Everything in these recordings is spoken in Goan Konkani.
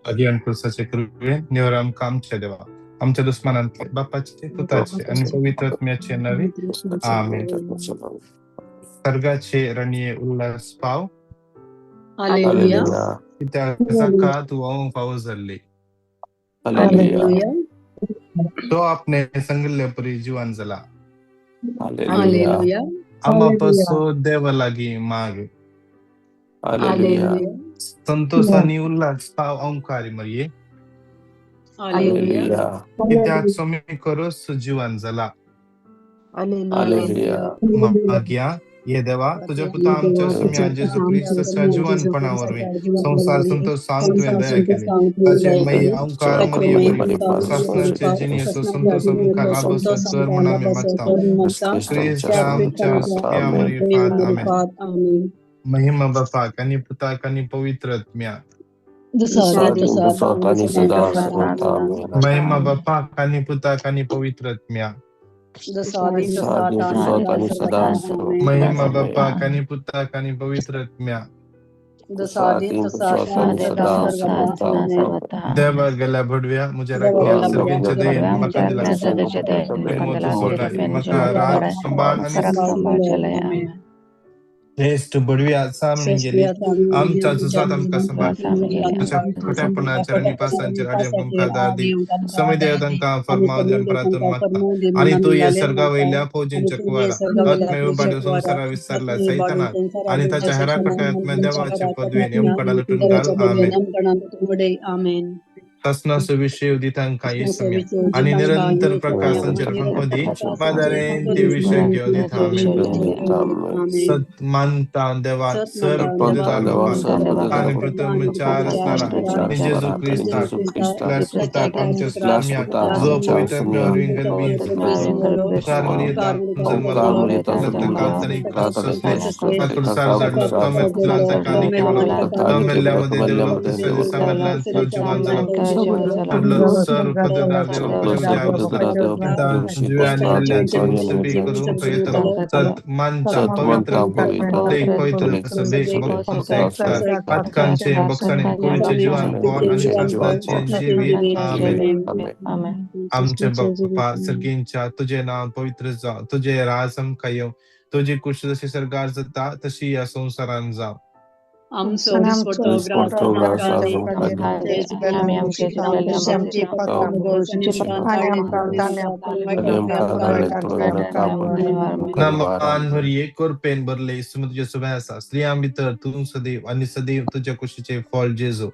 अभियान क्रुसाचे कृपेन निवर आमकां आमच्या देवा आमच्या दुस्मानांतले बापाचे पुताचे आणि पवित्र आत्म्याचे नावे आमेन. सर्गाचे रणये उल्हास पाव. हालेलुया. कित्याक जाका तूं व्हांवूंक फावो जाल्ली. हालेलुया. तो आपणे सांगिल्ले परी जिवान जाला. हालेलुया. आमा पासून देवा लागीं माग. हालेलुया. संतोष आनी उल्हास पाव ओंकारी मरये. हालेलुया. कित्याक स्वामी खरोच जिवान जाला. हालेलुया. मागया. ये देवा, तुझ्या पुता आमच्या स्वाम्या जेजू क्रिस्ताच्या जिवनपणा वरवीं संवसार संतोष तुवें दया केली. ताचे मागीर ओंकार मरिये वरवीं सासणाचे जिणेचो संतोष आमकां लाभसो कर म्हूण आमी मागता. क्रिस्त आमच्या स्वाम्या मारिफात. आमेन. महिमा बापाक आनी पुताक आनी पवित्र आत्म्याक. महिमा बापाक आनी पुताक आनी पवित्र आत्म्याक. महिमा बापाक आनी पुताक आनी पवित्र आत्म्याक. देवा गेल्या भडव्या म्हज्या राखण्या सर्गेंच्या दयेन म्हाका दिला सोडा म्हाका राख सांबाळ आनी श्रेष्ठ बडव्या सामने गेली आमच्या झुजात आमकां सांबाळ तुज्या खोट्यापणाचेर आनी पासांचेर आडी आमकां दार दी. समय देव तांकां फर्माव दिवन प्रार्थून मागता आनी तूं हे सर्गा वयल्या फौजींच्या कुवारा आत्मे उबाडून संवसारा विसरला सैतानाक आनी ताच्या हेरा खोट्या देवाचे पदवेन येमकडा लुटून घाल. आमेन. सासणाचो विशय तांकां येसम्या आनी निरंतर प्रकाशांचेर फंको दी मादारेन ते विशय घेवन दिता. आमेन. सत मानता देवा सर पददार बापा आनी प्रथम चार आसताना आनी जेजू क्रिस्ताक पुताक आमच्या स्वाम्याक जो पवित्र आत्म्या वरवीं गर्भीत उपकार मरियेंत जल्मलो रक्तकांत सोंसले क्रुसार चडलो तो मेल्ल्यान ताका आनी केलो तो मेल्ल्या मदें देवलो तिसऱ्या दिसा मेल्ल्यांतलो जिवान जालो चडलो सर पददार देवा उज्या बसला पिता जिव्या आनी मेल्ल्यांची मुन्सिफी करूंक तो येतलो. सत मानता पवित्र एक पवित्र सभेक भक्तांचो एकचार पातकांचे बक्षाणे कुडीचे जिवान पोट आनी सासणाचे जिवीत. आमेन. आमचे बापा सर्गींच्या तुजें नांव पवित्र जावं, तुजें राज आमकां येवं, तुजी कुशी जशी सर्गार जाता तशी ह्या संवसारांत जावं. आमचो दिसपट्टो ग्रास आमकां दी. नमान मरिये, कृपेन भरले, इसू तुज्या सुबें आसा, स्त्रियां भितर तूं सदैव आनी सदैव तुज्या कुशीचें फळ जेजू.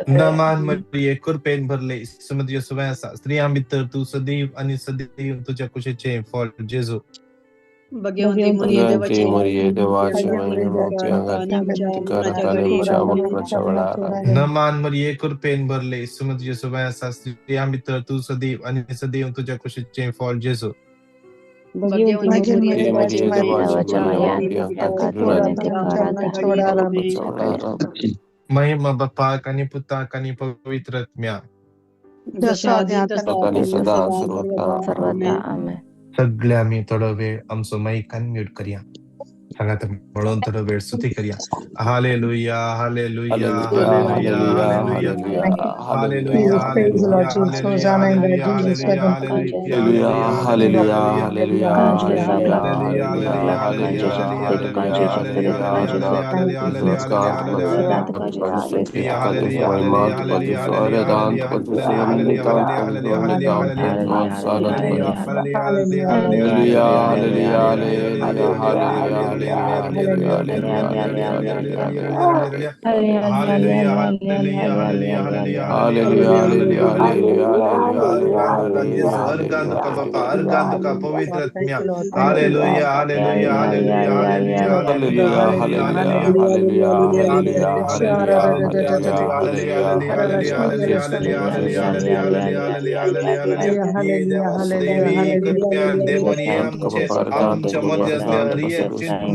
नमान मरिये, कृपेन भरले, इसू तुज्या सुबें आसा, स्त्रियां भितर तूं सदैव आनी सदैव तुज्या कुशीचें फळ जेजू. नमान मरिये, कृपेन भरले, इसू तुज्या सुबें आसा, स्त्रियां भितर तूं सदैव आनी सदैव तुज्या कुशीचें फळ जेजू. महिमा बापाक आनी पुताक आनी पवित्र आत्म्याक. सगळे आमी थोडो वेळ आमचो मायक अनम्यूट करया. हांगा म्हणून थोडो वेळ स्तुती करया. Hallelujah, hallelujah, hallelujah, hallelujah, hallelujah, hallelujah, hallelujah, hallelujah, hallelujah, hallelujah, hallelujah, hallelujah, hallelujah,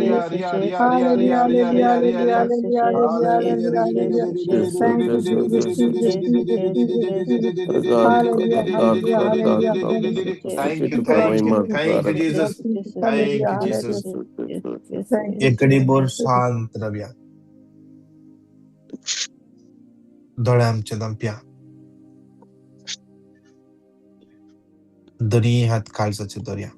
Hallelujah, hallelujah, hallelujah, hallelujah, hallelujah. Thank you, Jesus, Jesus, Jesus, Jesus, Jesus. Hallelujah, hallelujah, hallelujah. Thank you, Thank you, Lord thank you, Jesus. thank you, Thank you, Jesus. Lord Jesus. Thank Hallelujah, you, hallelujah. Jesus. Thank you, एक घडी भर Jesus. शांत रावया. दोळे आमचे धांपया. दोनी हात काळजाचे दवरया.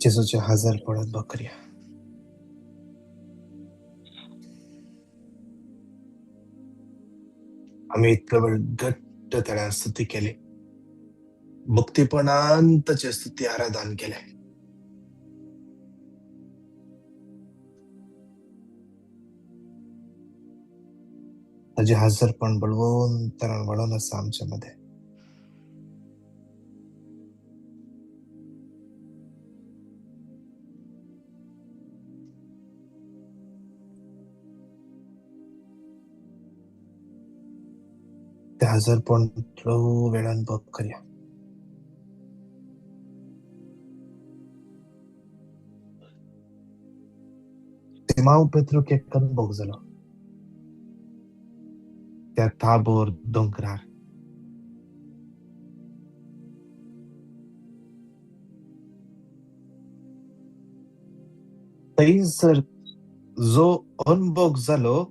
जेजूचे हजर पडत बकऱ्या. आमी इतलो वेळ घट्ट ताणें स्तुती केली. भक्तीपणान ताचें स्तुती आराधन केलें. ताजें हजरपण बळवंतरान वाडोवन आसा आमच्या मदें. तें हजरपण थोडो वेळान भोग करया. सिमांव पेत्रूक एक अनुभव जालो त्या ताबोर दोंगरार. थंयसर जो अनुभव जालो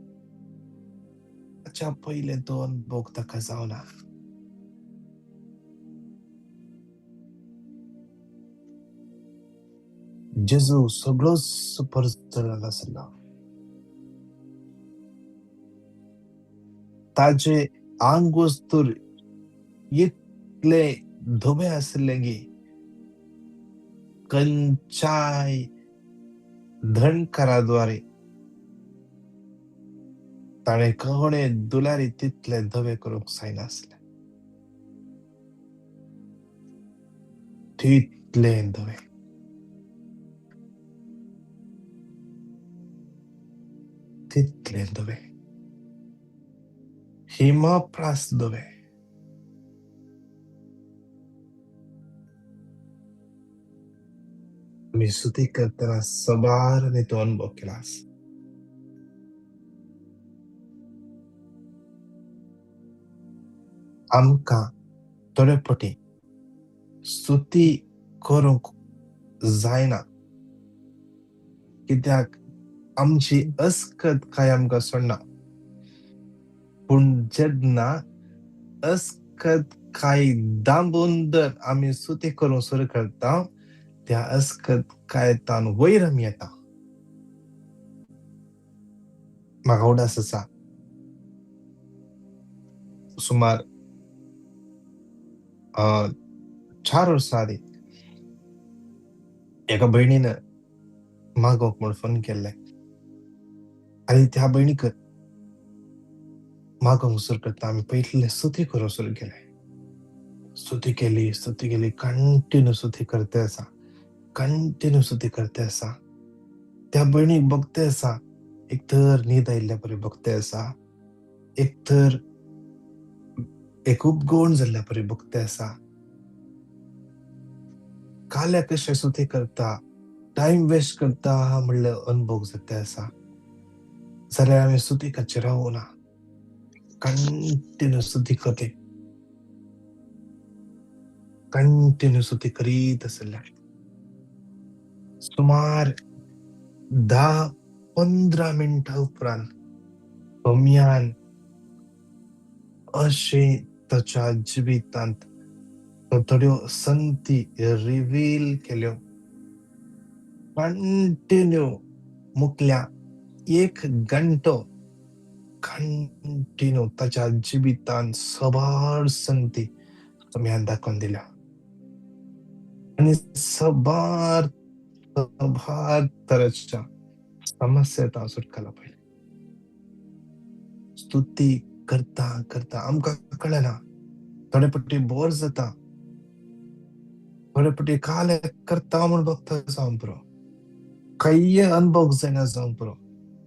ताच्या पयलें तो अनुभव ताका जावना. जेजू सगळोच परजळ्ळो आसलो. ताजे आंग वस्तूर इतले धवे आसले की खंयच्याय धणकाराद्वारे ताणें कोणे दुलारी तितले धवे करूंक जायनासले. तितले धवे. तितले धवे. हिमाप्रास धवे. आमी स्तुती करतना सबार आनी तो अनुभव केला आसा. आमकां थोडे फावटी स्तुती करूंक जायना, कित्याक आमची अस्कत काय आमकां सोडना. पूण जेन्ना अस्कत काय दांबून दर आमी स्तुती करूंक सुरू करता, त्या अस्कत कायतान वयर आमी येता. म्हाका उडास आसा सुमार 4 वर्सां आदीं एका भयणीन मागोवंक म्हूण फोन केल्लें आनी त्या भयणीक मागोवंक सुरू करता आमी पयलीं स्तुती करूंक सुरू केलें. स्तुती केली, स्तुती केली, कंटिन्यू स्तुती करते आसा, कंटिन्यू स्तुती करते आसा. त्या भयणीक बघते आसा, एक तर न्हीद आयिल्ल्या परी बघते आसा, एक तर एक उपगोण जाल्ल्या परी बघते आसा. काल्या कशें स्तुती करता, टायम वेस्ट करता म्हणल्यार अनुभव जाता आसा. जाल्यार आमी स्तुती करचे रावना, कंटिन्यू स्तुती करते, कंटिन्यू स्तुती करीत आसल्या. सुमार 10-15 मिनटां उपरांत सोम्यान अशें ताच्या जिवितांत थोड्यो संगती रिवील केल्यो. कंटिन्यू मुकल्या 1 घंटो कंटिन्यू ताच्या जिवितांत सबार संगती सोम्यान दाखोवन दिल्या आनी सबार सबार तरेच्या समस्या तां सुटकाला पयलें. स्तुती करता करता आमकां कळना, थोडे फावटी बोर जाता, थोडे फावटी काल करता म्हूण बघता जावंक पुरो, कांय अनुभव जायना जावंक पुरो.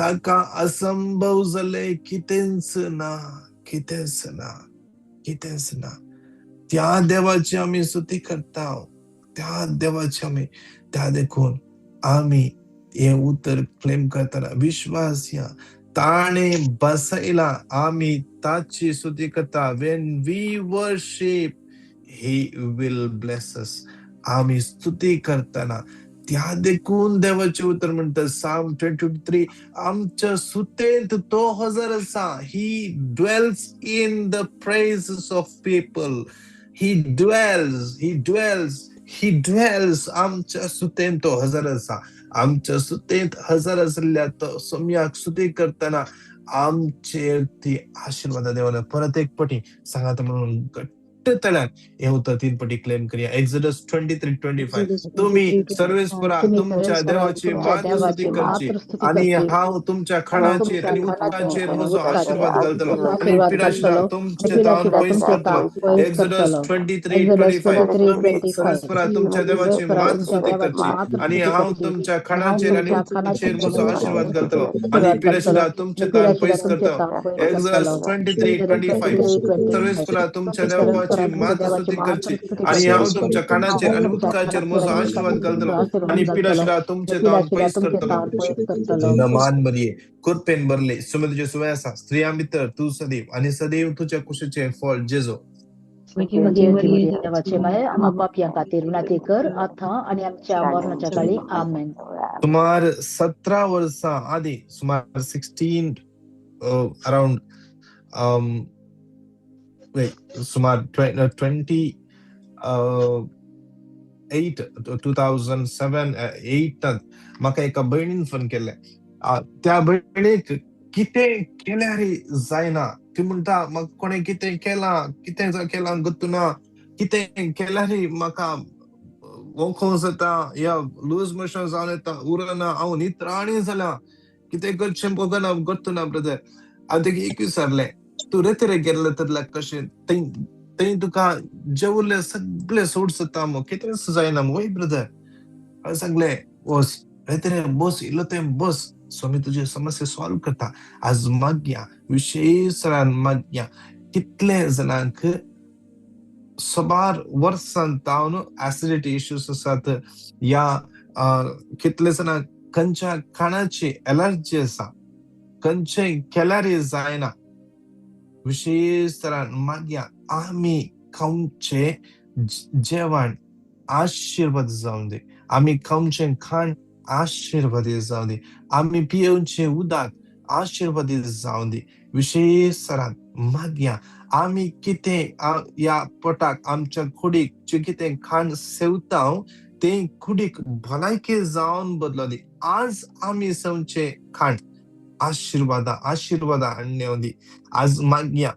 ताका असंभव जाल्लें कितेंच ना, कितेंच ना, कितेंच ना. त्या देवाची आमी स्तुती करता, त्या देवाची आमी. त्या देखून आमी हें उतर क्लेम करतना विश्वास या ताणे बसयला, आमी ताची स्तुती करता. When we worship, he will bless us. आमी स्तुती करतना, त्या देखून देवाचें उतर म्हणटा, साम 23, आमच्या स्तुतेंत तो हजर आसा. He dwells in the praises of people. He dwells, he dwells, he dwells. आमच्या स्तुतेंत तो हजर आसा. आमच्या स्तुतेंत हजर आशिल्ल्या तो सोम्याक स्तुती करतना आमचेर ती आशिर्वादा देवान परत एक पटी सांगात म्हणून घट्ट तल्यान हें उतर तीन पटी क्लेम करया. एक्सोडस 23:25, तुम्ही सर्वेस्परा तुमच्या देवाची मात्र स्तुती करची आणि हांव तुमच्या खाणाचेर आनी उदकाचेर म्हजो आशिर्वाद घालतलो आनी पिडाशिरा तुमचे तावन पयस करतलो. एक्सोडस 23:25, तुम्ही सर्वेस्परा तुमच्या देवाची मात्र स्तुती करची आणि हांव तुमच्या खाणाचेर आनी उदकाचेर म्हजो आशिर्वाद घालतलो आनी पिडाशिरा तुमचे तावन पयस करतलो. एक्सोडस 23:25, सर्वेस्परा तुमच्या देवाची मात्र स्तुती करची आणि हांव तुमच्या खाणाचेर आनी उदकाचेर म्हजो आशिर्वाद घालतलो आनी पिडाशिरा तुमचे तावन पयस करतलो. नमान मरिये, कृपेन भरले, स्वामी तुजे सुवे आसा. स्त्रियां भितर तूं सदैव आनी सदैव तुज्या कुशीचें फळ जेजू. देवाचे माये, आम्हा पापयां खातीर विनंती कर आता आणि आमच्या मरणाच्या काळी. आमेन. सुमार 17 वर्सां आदी, सुमार 16 अराउंड, सुमार 28, 2007 8 म्हाका एका भयणीन फोन केल्लें. त्या भयणीक कितें केल्यार जायना. ती म्हणटा, म्हाका कोणें कितें केलां, कितें केलां गोत्तुना, कितें केल्यार म्हाका वोंको जाता या लूज मोशन जावन येता, उरना, हांव नित्राणी जालां, कितें करचें बगना गोत्तुना ब्रदर. हांव तेका एक विचारलें, तूं रेतरे गेल्ले तर कशें थंय थंय तुका जेवले सगळे सोड जाता मग, कितेंच जायना मग? वय ब्रदर. हांवें सांगलें, वच रेतरे बस, इल्लो तें बस, स्वामी तुजी समस्या सॉल्व करता. आज मागया, विशेष मागया. कितले जाणांक सुमार वर्सां जावन ऍसिडिटी इश्यूज आसात या कितले जाणांक खंयच्या खाणाची एलर्जी आसा, खंयचे केल्यार जायना. विशेष तरान मागया, आमी खावचें जेवण आशिर्वाद जावं दी, आमी खावचें खाण आशिर्वादीत जावं दी, आमी पियेवचें उदक आशिर्वादीत जावं दी. विशेष तरान मागया, आमी कितें ह्या पोटाक, आमच्या कुडीक जें कितें खाण सेवता तें कुडीक भलायकी जावन बदलो दी. आज आमी सवचें खाण आशिर्वादा आशिर्वादा हाडणे दी. आज मागया,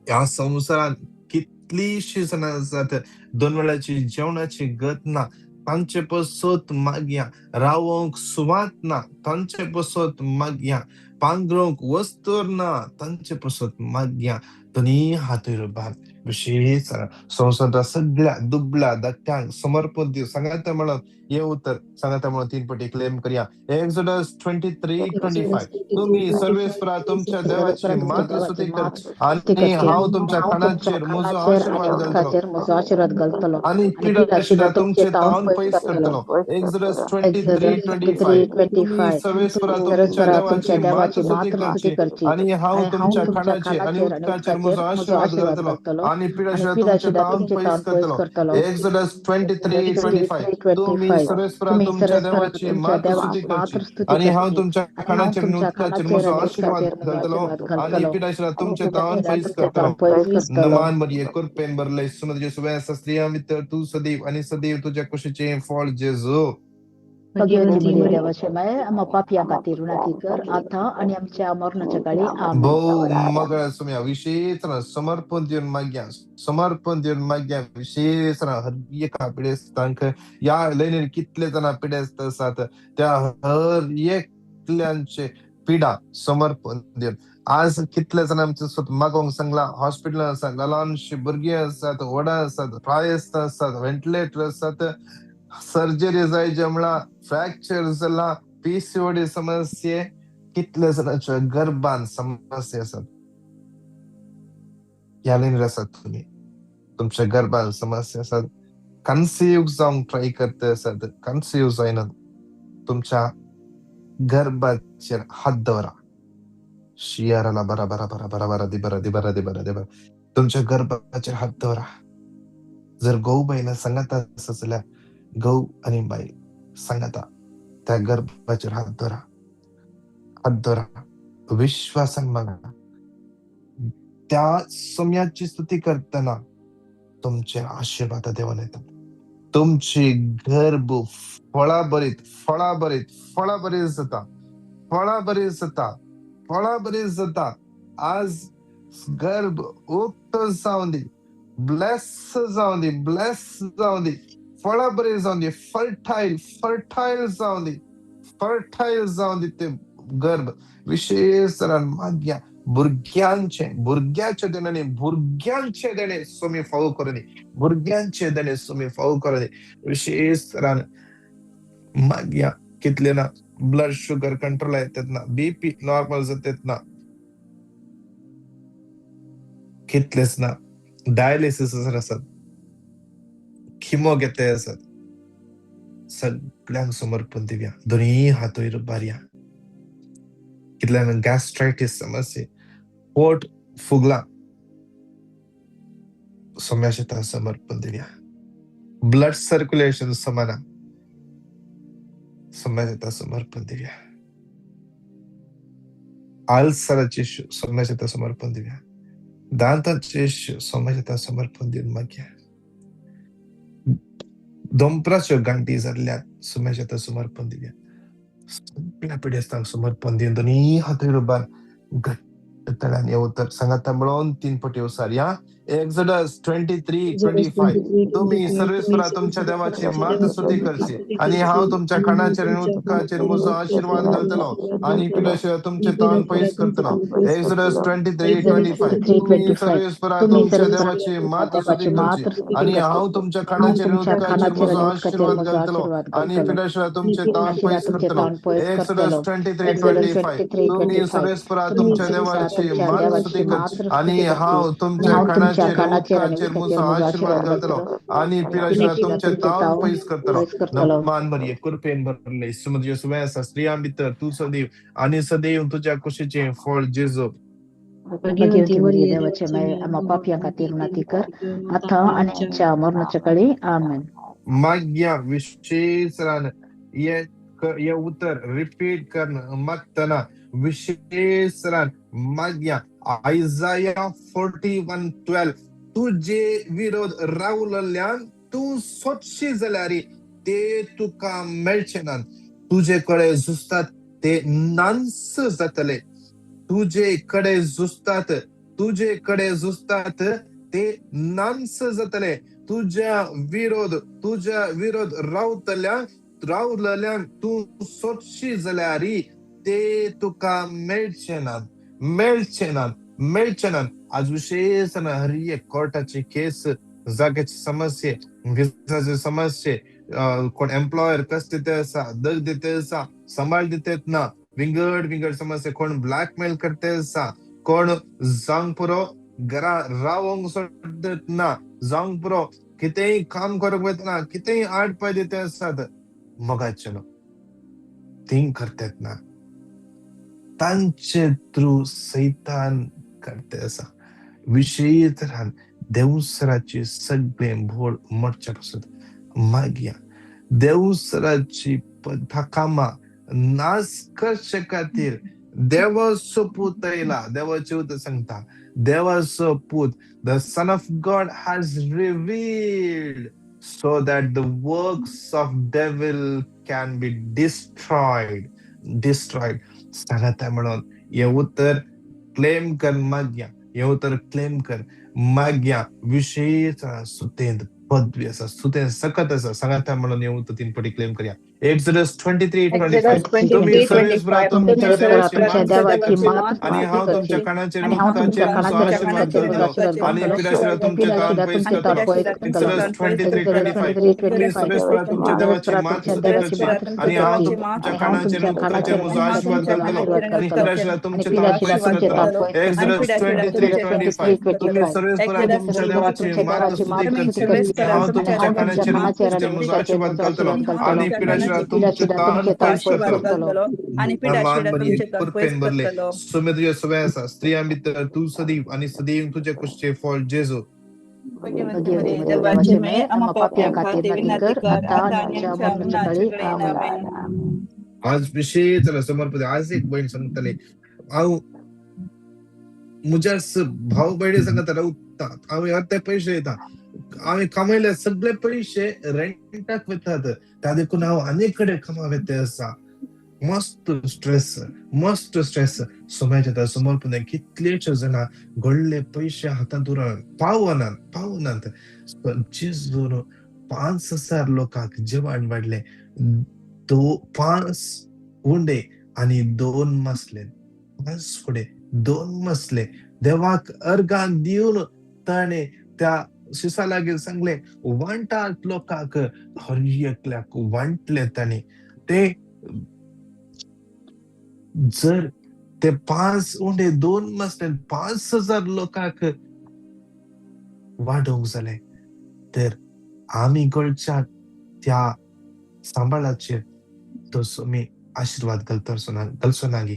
ह्या संवसारांत कितलीशीं जाणां आसात, दोन वेळाची जेवणाची गत ना, तांचे पसत मागया. रावोंक सुवात ना, तांचे पसत मागया. पांगरूंक वस्तूर ना, तांचे पसत मागया. दोनी हातूर भार विशेष संवसारांतल्या सगळ्या दुबळ्या धाकट्यांक समर्पण दिव. सांगाता म्हणून हे उतर सांगाता म्हणून तीन पटी क्लेम करया. एक्सोडस 23:25, तुम्ही सर्वेस्परा तुमच्या देवाची मात्र स्तुती करची आणि हांव तुमच्या खाणाचेर म्हजो आशिर्वाद घालतलो आशिर्वाद घालतलो आणि पिडा तुमचे तावन पयस करतलो. एक्सोडस 23:25, तुम्ही सर्वेस्परा तुमच्या देवाची मात्र स्तुती करची आणि हांव तुमच्या खाणाचेर आणि उदकाचेर म्हजो आशिर्वाद घालतलो आणि पिडा तुमचे तावन पयस करतलो. एक्सोडस 23:25, तुम्ही सर्वेस्परा तुमच्या देवाची मात्र स्तुती करची आणि हांव तुमच्या खाणाचेर आणि उदकाचेर म्हजो आशिर्वाद घालतलो आणि पिडाशिरा तुमचे तावन पयस करतलो. नमान मरिये, कृपेन भरले, स्वामी तुजे सुवे आसा. स्त्रियां भितर तूं सदैव आनी सदैव तुज्या कुशीचें फळ जेजू. भगवती देवाचे माये, आम्हा पापयां खातीर विनंती कर आता आणि आमच्या मरणाच्या काळी. आमेन. भोव मगळ सुम्या विशेष समर्पण दिवन मागया, समर्पण दिवन मागया. विशेष हर एका पिडेस्तांक, ह्या लयनीर कितले जाणां पिडेस्त आसात त्या हर एकल्यांचे पिडा समर्पण दिवन. आज कितले जाणां आमचे स्वत मागोंक सांगला, हॉस्पिटलान आसात, ल्हानशी भुरगीं आसात, व्हडां आसात, प्रायस्त आसात, व्हेंटिलेटर आसात, सर्जरी जाय जमला, फ्रॅक्चर जाला, पीसीओडी समस्ये, कितल्या जाणांच्या गर्भान समस्या आसात, ह्या लायनीर आसात तुमी, तुमच्या गर्भान समस्या आसात, कन्सीव जावंक ट्राय करता आसात, कन्सीव जायना, तुमच्या गर्भाचेर हात दवरा. शियाराला बरा बरा बरा बरा बरा दि बरा दि बरा दि बरा दि बरा, तुमच्या गर्भाचेर हात दवरा. जर घोव बायला सांगात आसा जाल्यार घोव आनी बायल सांगाता त्या गर्भाचेर हात दवरा, हात दवरा, विश्वासान मागा. त्या सोम्याची स्तुती करतना तुमचे आशीर्वाद देवान येतात, तुमची गर्भ फळाभरीत फळाभरीत फळाभरीत जाता, फळाभरीत जाता, फळाभरीत जाता. आज गर्भ उक्तो जावं दी, ब्लेस जावं दी, ब्लेस जावं दी, फळाभरीत जावं दी, फर्टायल फर्टायल जावं दी, फर्टायल जावं दी ते गर्भ. विशेष तरान मागया भुरग्यांचे, भुरग्याचे देणे, भुरग्यांचे देणे सोमी फावो करूं दी, भुरग्यांचे देणे सोमी फावो करूं दी. विशेष तरान मागया कितले ना ब्लड शुगर कंट्रोल येतात ना, बीपी नॉर्मल जातात ना, कितलेच ना डायलिसिस आसात, किमो घेते आसात, सगळ्यांक समर्पण दिवया. दोनूय हात वयर बारया. कितल्यांक गॅस्ट्रायटीस समस्या, पोट फुगला, सोम्याच्या समर्पण दिवया. ब्लड सर्क्युलेशन समाना, सोम्याच्या समर्पण दिवया. अल्सराचे इश्यू सोम्याच्या समर्पण दिवया. दांतांचे इश्यू सोम्याच्या समर्पण दिवन मागया. दोंपराच्यो गांठी जाल्ल्यात सोम्याच्या समर्पण दिवया. सगळ्या पिडेस्तांक समर्पण दिवन दोनूय हात वयर उबार घट्ट तळ्यान हे उतर सांगाता म्हणून 3 पटी वसार. या एक्सोडस 23:25, तुम्ही सर्वेस्परा तुमच्या देवाची मात स्तुती करची आणि हांव तुमच्या खाणाचेर आनी उदकाचेर म्हजो आशीर्वाद घालतलो आनी पिडाशिवाय तुमचे तोंड पयस करतलो. एक्सोडस 23:25, तुम्ही सर्वेस्परा तुमच्या देवाची मात स्तुती करची आणि हांव तुमच्या खाणाचेर आनी उदकाचेर म्हजो आशीर्वाद घालतलो आनी पिडाशिवाय तुमचे तोंड पयस करतलो. एक्सोडस 23:25, तुम्ही सर्वेस्परा तुमच्या देवाची मात स्तुती करची आणि हांव तुमच्या खाणाचेर उदकाचेर म्हजो आशीर्वाद घालतलो आणि पिडाशिवाय तुमचे तोंड पयस करतलो. मान भरये कृपेन भरले सुमत सुवे आसा, स्त्रियां भितर तूं सदैव आणि सदैव तुज्या कुशीचें फळ जेजू. भगवती मरिये देवाचे माये, आम्हा पापयां खातीर विनंती कर आता आनी आमच्या मरणाच्या काळी. आमेन. मागया विशेष हे उतर रिपीट कर मागतना विशेष मागया. आयजाया 41:12, तुझे विरोध रावलल्यान तूं सोदशी जाल्यार ते तुका मेळचे ना, तुजे कडेन झुजतात ते नांस जातले, तुजे कडेन झुजतात, तुजे कडेन झुजतात ते नांस जातले, तुज्या विरोध, तुज्या विरोध रावतल्या रावलल्यान तूं सोदशी जाल्यार ते तुका मेळचे ना, मेळचे ना, मेळचे ना. आज विशेष हर एक कोर्टाची केस, जाग्याची समस्ये, विजाची समस्ये, कोण एम्प्लॉयर कस दिते आसा, दग दिते आसा, सांबाळ दितेत ना, विंगड विंगड समस्या, कोण ब्लॅकमेल करते आसा, कोण जावंक पुरो घरा रावोंक सोडत ना, जावंक पुरो कितेंय काम करूंक वतना कितेंय आड पांय दिते आसात, मोगाचे न्हू तीं करतात ना, तांचे थ्रू सैतान करते आसा. विशेष तरान देवसराची सगळे भोळ मोडच्या पासून मागया. देवसराची कामां नाश करचे खातीर देवाचो पूत आयला. देवाचें उतर सांगता, देवाचो पूत, the son of God has revealed so that the works of devil can be destroyed. Destroyed. सांगता म्हणून हे उतर क्लेम कर मागया, हे उतर क्लेम कर मागया. विशेष सुतेंत पदवी आसा, सुतेंत सकत आसा. सांगता म्हणून हे उतर 3 पटी क्लेम करया. Exodus 23:25 तुम्ही सर्वेस्परा तुमच्या तुमच्या देवाची देवाची मात स्तुती मात करची स्तुती आणि हांव तुमच्या करची खाणाचेर आणि हांव तुमच्या उदकाचेर म्हजो खाणाचेर आशिर्वाद उदकाचेर म्हजो घालतलो आशिर्वाद आनी घालतलो पिडाशिरा आनी तुमचे पिडाशिरा ताण पयस तुमचे ताण करतलो. पयस करतलो. Exodus Exodus 23:25 तुम्ही 23:25 सर्वेस्परा तुमच्या देवाची सर्वेस्परा मात तुमच्या स्तुती देवाची करची मात आणि स्तुती हांव करची तुमच्या आणि हांव खाणाचेर तुमच्या उदकाचेर खाणाचेर म्हजो उदकाचेर आशिर्वाद म्हजो घालतलो आशिर्वाद आनी घालतलो पिडाशिरा आणि तुमचे ताण पिडाशिरा पयस तुमचे करतलो. ताण पयस Exodus करतलो. Exodus 23:25 तुम्ही 23:25 सर्वेस्परा तुमच्या सर्वेस्परा देवाची तुमच्या मात देवाची स्तुती मात स्तुती करची करची आणि हांव आणि तुमच्या हांव तुमच्या खाणाचेर खाणाचेर उदकाचेर आनी म्हजो उदकाचेर आशिर्वाद म्हजो घालतलो आशिर्वाद घालतलो आनी पिडाशिरा आणि तुमचे पिडाशिरा ताण तुमचे ताण पयस पयस करतलो. करतलो. मान मरिये कृपेन भरले सुमे तुझ्या सवय आसा, स्त्रियां भितर तूं सदैव आनी सदैव तुज्या कुशीचें फळ जेजू. भगवती मरिये देवाची माय, आम्हा पाप्यां खातीर विनंती कर आता आणि आमच्या मरणाच्या काळी. आमेन. आज विशेष समर्पण. आज एक भयण सांगताले, हांव म्हज्या भाव भयणी सांगता रावता, हांव अर्दे पयशे दिता, हांवें कमयले सगळे पयशे रेंटाक वतात, त्या देखून हांव आनी कडेन कामा वेते आसा. मस्त स्ट्रेस, मस्त स्ट्रेस. समाजाच्या समर्पण कितलेचे जाणां व्हडले पयशे हातांत उरनात, पावनात पावनात. जेजून 5,000 लोकांक जेवण वाडलें, 5 उंडे आनी 2 मासले, 5 फुडें 2 मसले देवाक अर्गां दिवन ताणें त्या शिसा लागीं सांगलें, वांटात लोकांक. हर एकल्याक वांटले ताणें. ते जर ते 5 उंडे 2 मसले 5,000 लोकांक वाडोवंक जाले तर आमी गळच्या त्या सांबाळाचेर तो आमी आशिर्वाद घालचो नागी.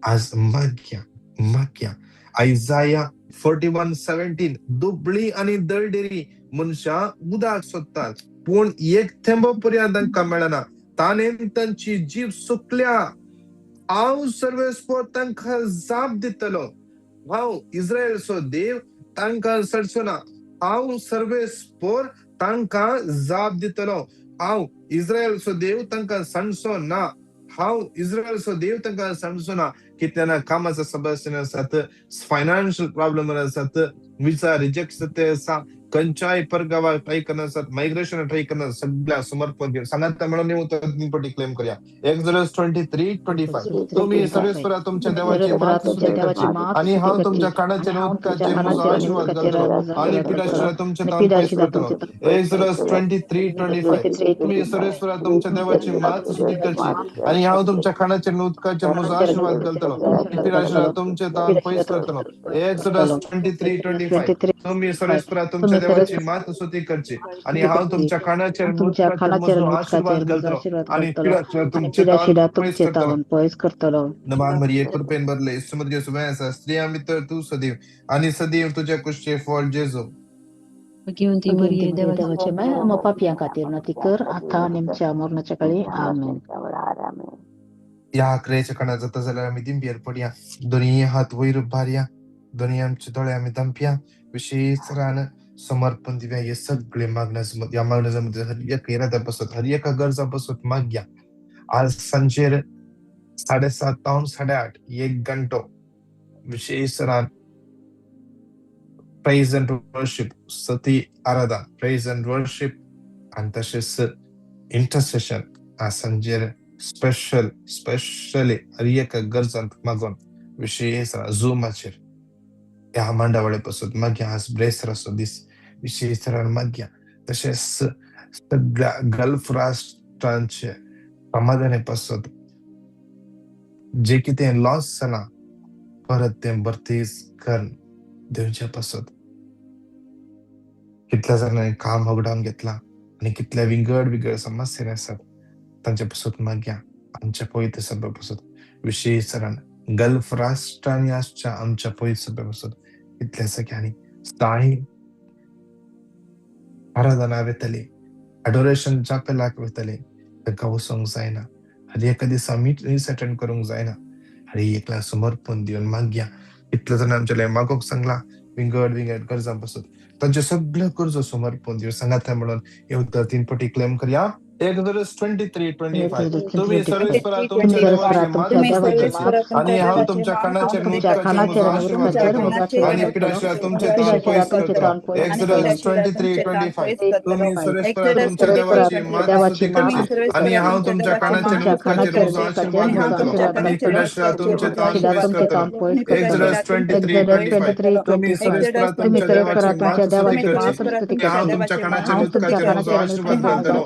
आज मागया मागया. आयजाया 41:17 दुबळी आनी दळडिरी मनशां उदक सोदतात पूण एक थेंबो पर्यंत तांकां मेळना, ताणें तांची जीव सुकल्या. हांव सर्वेस्पर तांकां जाप दितलो, हांव इस्रायलचो देव तांकां सडचो ना. हांव सर्वेस्पर तांकां जाप दितलो, हांव इस्रायलचो देव तांकां सांडचो ना, हांव इस्रायलचो देव तांकां सांडचो ना. कितल्या कामाचा समस्या आसात, फायनान्शियल प्रॉब्लम आसात, विजा रिजेक्ट जाते आसा, खंयच्याय परगावाक ट्राय करना आसात, मायग्रेशन ट्राय करना, सगळ्या समर्पण सांगाता म्हणून तीन पटी क्लेम करया. Exodus 23:25 तुम्ही सर्वेस्परा तुमच्या देवाची सर्वेस्परा मात तुमच्या स्तुती देवाची करची मात आणि स्तुती हांव करची तुमच्या आणि खाणाचेर हांव तुमच्या उदकाचेर म्हजो खाणाचेर आणि आशिर्वाद उदकाचेर घालतलो म्हजो आणि आशिर्वाद घालतलो पिडाशिरा तुमचे आणि ताण पयस पिडाशिरा करतलो. तुमचे ताण पयस Exodus करतलो. 23:25 तुम्ही सर्वेस्परा तुमच्या देवाची मात स्तुती करची आणि हांव तुमच्या खाणाचेर उदकाचेर म्हजो आशिर्वाद घालतलो आणि पिडाशिरा तुमचे ताण पयस करतलो. Exodus 23:25 तुम्ही सर्वेस्परा तुमच्या तुम्ही देवाची सर्वेस्परा मात स्तुती करची आणि हांव करची तुमच्या खाणाचेर आणि तुमच्या उदकाचेर खाणाचेर म्हजो आणि आशिर्वाद उदकाचेर म्हजो घालतलो आशिर्वाद आणि घालतलो पिडाशिरा आणि तुमचे ताण पिडाशिरा पयस तुमचे करतलो. ताण पयस करतलो. नमान मरिये कृपेन भरले, सुमद्य सुमय आसा, स्त्रियां भितर तूं सदैव आनी सदैव तुज्या कुशीचें फळ जेजू. भगवंती भगवंती मरिये मरिये देवाची देवाची माय, आम्हा पापयां खातीर विनंती कर आता आणि आमच्या मरणाच्या काळी. आमेन. ह्या क्रियेच्या काळात जाता जाल्यार आमी दिंबयेर पडया, दोनूय हात वयर उबारया, दोनूय आमचे दोळे आमी धांपया, विशेष रान समर्पण दिवया. हे सगळे मागण्या ह्या मागण्या हर एक इराद्या पासत, हर एका गरजा पासत मागया. आज सांजेर 7:30 तावन 8:30 एक घंटो विशेष रान प्रेज अँड वर्शिप, स्तुती आराधना, प्रेज अँड वर्शिप आनी तशेंच इंटरसेशन आज सांजेर स्पेशल स्पेशली हर एका गरजांत मागून विशेष झुमाचेर ह्या मांडावळे पासून मागया. आज ब्रेसराचो दीस विशेष मागया. तशेंच सगळ्या गल्फ राष्ट्रांचे समाधाने पासून जे कितें लॉस जाला परत तें भरतीच कर दिवचे पासून. कितल्या जाणांनी काम होगडावन घेतलां आनी कितल्या विंगड विंगड समस्या आसात तांचे पासून मागया. आमच्या पवित्र सभे पासून विशेष गल्फ राष्ट्रांनी आसच्या आमच्या पवित्र सभे पासून कितल्या सगळ्यांनी स्थायी आराधना वेतली, अडोरेशन चापेलाक वेतली, तांकां वचोंक जायना, हर एका दिसा मीस अटेंड करूंक जायना, हर एकल्या समर्पण दिवन मागया. कितल्या जाणां आमच्या मागोंक सांगला विंगड विंगड गरजां पासून तांचे सगळे गरजो समर्पण दिवन सांगात म्हणून हे उतर 3 पटी क्लेम करया. Exodus 23:25. Exodus तुम्ही 23:25. सर्वेस्परा 23 तुमच्या तुम्ही देवाची परस्परा मान तुमच्या तुम्ही स्तुती देवाची करशीत सर्वेस्परा मात तुमच्या आणि हांव देवाची तुमच्या मान खाणाचेर स्तुती तुमच्या उदकाचेर करचेत म्हजो खाणाचेर आणि आणि आशीर्वाद उदकाचेर घालतलो म्हजो तुमच्या आशीर्वाद आनी खाणाचेर घालतलो पिडाशिरा आणि तुमचे तोंड आणि पिडाशिरा पयस तुमचे करतलो. तोंड पयस एक्सोडस करतलो. 23:25. तोंड पयस करतलो. तुम्ही 25. सर्वेस्परा एक्सोडस तुम्ही तुमच्या परस्परा देवाची तुमच्या मान देवाची स्तुती मात तुम्ही करशीत स्तुती आणि करशीत हांव तुमच्या आणि खाणाचेर तुमच्या उदकाचेर खाणाचेर म्हजो आणि उदकाचेर आशीर्वाद म्हजो घालतलो आशीर्वाद आनी घालतलो पिडाशिरा तुमचे आणि तोंड पिडाशिरा पयस तुमचे करतलो. तोंड पयस करतलो. Exodus exodus 23:25. तुम्ही 23:25. सर्वेस्परा तुम्ही तुमच्या परस्परा देवाची तुमच्या मान स्तुती देवाची करशीत मात स्तुती की हांव करशीत तुमच्या आणि खाणाचेर हांव तुमच्या उदकाचेर म्हजो खाणाचेर आणि आशीर्वाद उदकाचेर म्हजो घालतलो आशीर्वाद घालतलो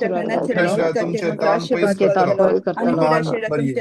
पिडाशिरा तुमचे तोंड पयस तुमचे तोंड करतलो. पयस करतलो. मान मरिये,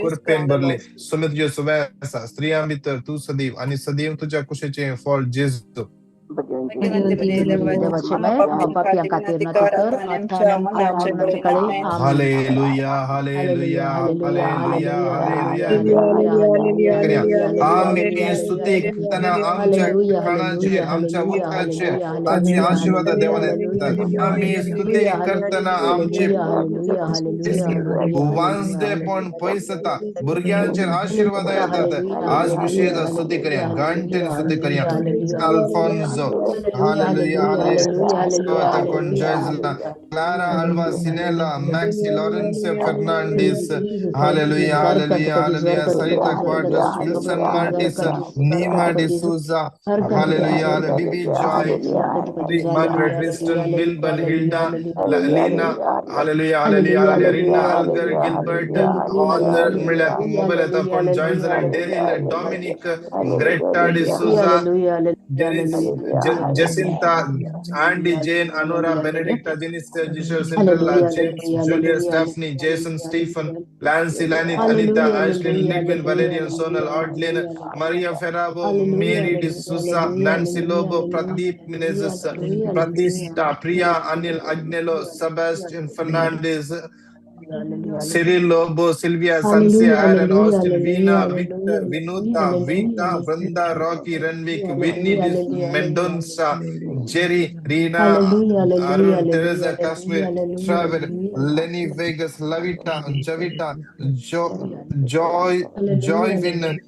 कृपेन भरले, सुमे तुजे सुवे आसा, स्त्रियां भितर तूं सदैव आनी सदैव तुज्या कुशीचें फळ जेजू. भगवंती मरिये देवाची माय, आम्हा पाप्यां खातीर विनंती कर आता आणि आमच्या मरणाच्या काळी. आमेन. Hallelujah, hallelujah, hallelujah, hallelujah, hallelujah, hallelujah, hallelujah. Hallelujah, hallelujah, करूया. हालेलुया, आम्ही हालेलुया, स्तुती करतना आमच्या हालेलुया, खाणाचेर हालेलुया, आमच्या हालेलुया, उदकाचेर हालेलुया, ताची हालेलुया, आशीर्वाद हालेलुया, देवान येतात. आम्ही स्तुती हालेलुया, करतना आमचे हालेलुया, हालेलुया, हालेलुया, हालेलुया, वांजदेपण पयस जाता, भुरग्यांचेर आशीर्वाद हालेलुया, येतात. हालेलुया, आज विशेष हालेलुया, स्तुती करूया, हालेलुया, घंटेन स्तुती करूया. हालेलुया, अल्फोन्सो, हालेलुया, हालेलुया, हालेलुया, हालेलुया, कोण हालेलुया, जॉयझला, Clara Alva, Sinella, Maxi, Lawrence Fernandes, Jesus, hallelujah, हर कंठ हालेलुया, का जीसू, हर हालेलुया, कंठ का सरिता जीसू, क्वाड्रस, हर विल्सन कंठ मार्टिस, का जीसू, नीमा हर कंठ का जीसू, डिसूजा, हर कंठ का हालेलुया, जीसू, बीबी जॉय, हर कंठ का जीसू, Margaret hallelujah, Wilson, hallelujah, Milburn, hallelujah, Hilda, hallelujah, Leena, hallelujah, hallelujah, hallelujah, hallelujah, Rina hallelujah, Algar, Gilbert, ऑनर म्हणल्यार मोबायल येता कोण जॉयन जाले, Daryl, Dominic, Greta D'Souza, hallelujah, Jenis, hallelujah, Jacinta, Andy, Jane, Anora, Benedicta, Janice, Giselle, Cinderella, hallelujah, James, hallelujah, Julia, hallelujah, Stephanie, Jason, Stephen, Lancy, Lanith, Anita, hallelujah, Ashlyn, hallelujah, Lidwin, Valerian, Sonal, Audlin, Maria Ferravo, hallelujah, Mary D'Souza, Nancy Lobo, Pradeep Menezes, hallelujah, Pratista, Priya, Anil, Agnello, Sebastian Fernandez, Cyril Lobo, Sylvia, Sancia, hallelujah, Aaron, hallelujah, Austin, Veena, hallelujah, Victor, Vinuta, Vita, Vrinda, Rocky, Renwick, Winnie hallelujah, Mendonça, Jerry, Reena, hallelujah, hallelujah, Arun, Teresa, hallelujah, Kashmir, Trevor, Lenny Vegas, Lavita, Javita, Joy, Joyvin,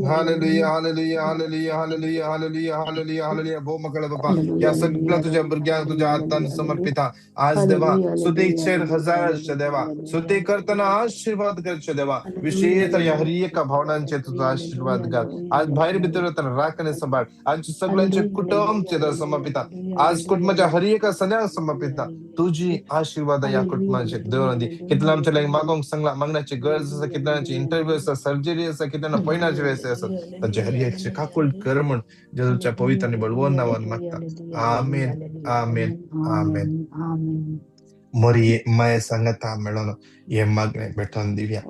hallelujah, hallelujah, hallelujah, hallelujah, hallelujah, hallelujah, hallelujah. भो मकळ बाबा, या सगळ्या तुझ्या भुरग्यांक तुझ्या हातान समर्पिता. आज देवा स्तुतीचेर हजारांचे देवा, स्तुती करतना आशीर्वाद करचे देवा, विशेष या हर एका भावनांचे तुझा आशीर्वाद घाल. आज भायर भितर वतना राखणे सांबाळ, आमच्या सगळ्यांचे कुटुंब समर्पिता. आज कुटुंबाच्या हर एका सन्याक समर्पिता. तुझी आशीर्वाद या कुटुंबाचे देव दी. कितल्या आमच्या लागीं मागोंक सांगला, मागण्याची गरज आसा, कितल्यांची इंटरव्यू आसा, सर्जरी आसा, कितल्यांना पयणाचे वेळ आसा, तांचे हर एकचे काकूळ कर म्हण जेजूच्या पवित्र आनी बळवंत नांवान मागता. आमेन, आमेन, आमेन. मरिये माये सांगता मेळोन हे मागणें भेटोवन दिवया.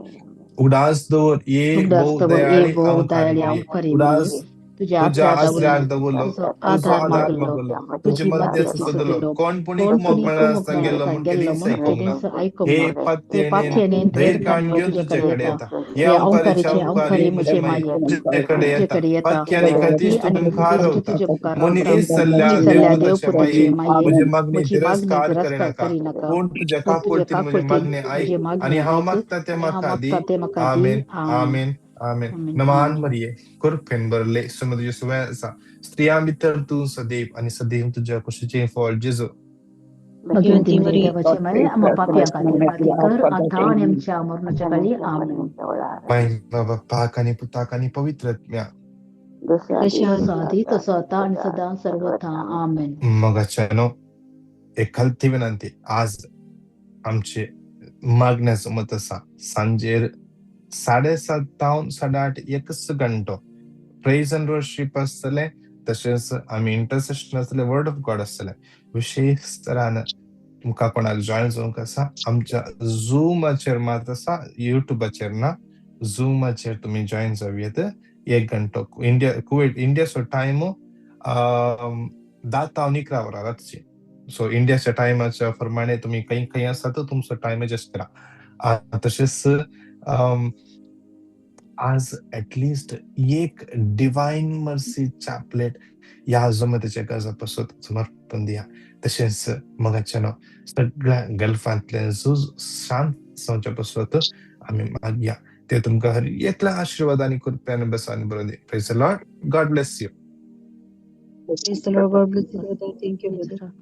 उडास दवर ये उगडास भोव दवर ये दयाळी भोव अवतारी दयाळी मरिये, अवकारी उडास मरिये, तुझ्या तुझ्या आसऱ्याक आसऱ्याक दवरलो, दवरलो, तुजो तुजो आधार आधार मागलो, मागलो, तुजे तुजी मध्यस्थ मध्यस्थी सोदलो, सोदलो, कोण पुणी कोण कुमक पुणी मेळना कुमक आसतना गेल्लो मेळना म्हूण गेल्लो केदींच म्हूण आयकोंक ना. केदींच आयकोंक हे ना. हे पातयेणेन पातयेणेन धैर्य धैर्य काण घेवन घेवन तुजे तुजे कडेन कडेन येता. येता. हे हे अवकारीचे अवकारीचे अवकारी अवकारी म्हजे म्हजे माये माये, तुजे कडेन तुजे येता. कडेन येता. पत्की आनी पत्की खतीश तुजे आनी मुखार खतीश रावता. तुजे मुखार रावता. मनीस सल्ल्या मनीस जाल्ल्या देवपुताचे माये, देवपुताचे माये, म्हजी मागणी म्हजी मागणी तिरस्कार तिरस्कार करिनाका, करिनाका, पूण तुज्या पूण तुज्या काकुळतीन म्हजें काकुळतीन मागणें आयक म्हजें आनी मागणें हांव आयक मागता तें आनी हांव म्हाका दी. मागता तें म्हाका दी. आमेन, आमेन, आमेन, आमेन. आमेन, नमान आमेन. मरिये, कृपेन भरले, सुम तुजे सुवें आसा, स्त्रियां भितर तूं सदैव आनी सदैव तुज्या कुशीचें फळ जेजू. भगवंती मरिये देवाची माये, आम्हा पाप्यां खातीर विनंती कर आता आणि आमच्या मरणाच्या काळी. आमेन. महिमा बापाक आनी पुताक आनी पवित्र आत्म्या. जसो आदी तसो आता आणि सदा सर्वथा. आमेन. मोगाच्यानो, एक खालती विनंती, आज आमचे मागण्याचो मत आसा, सांजेर 7:30 तावन 8:30 एकच घंटो प्रेज अँड वर्शीप आसतलें, तशेंच आमी इंटरसेशन आसतलें, वर्ड ऑफ गॉड आसतलें. विशेष तरान तुमकां कोणाक जॉयन जावंक आसा, आमच्या झुमाचेर मात आसा, युट्यूबाचेर ना, झुमाचेर तुमी जॉयन जावं येत. एक घंटो इंडिया कुवेट इंडियाचो टायम 10 तावन 11 वरां रातची. सो इंडियाच्या टायमाच्या प्रमाणे तुमी खंय खंय आसा तो तुमचो टायम एडजस्ट करा. तशेंच आज ऍटलिस्ट एक डिवायन मर्सी चॅपलेट ह्या जमतीच्या गरजा पासून समर्पण दिया. तशेंच मगाच्यानो सगळ्या गल्फांतले झूज शांत जावच्या पासून आमी मागया, ते तुमकां हर एकल्या आशिर्वाद आनी कृपयान बसानी बरोवन दी. Praise the Lord, God bless you. Praise the Lord. God bless you, brother. Thank you, brother.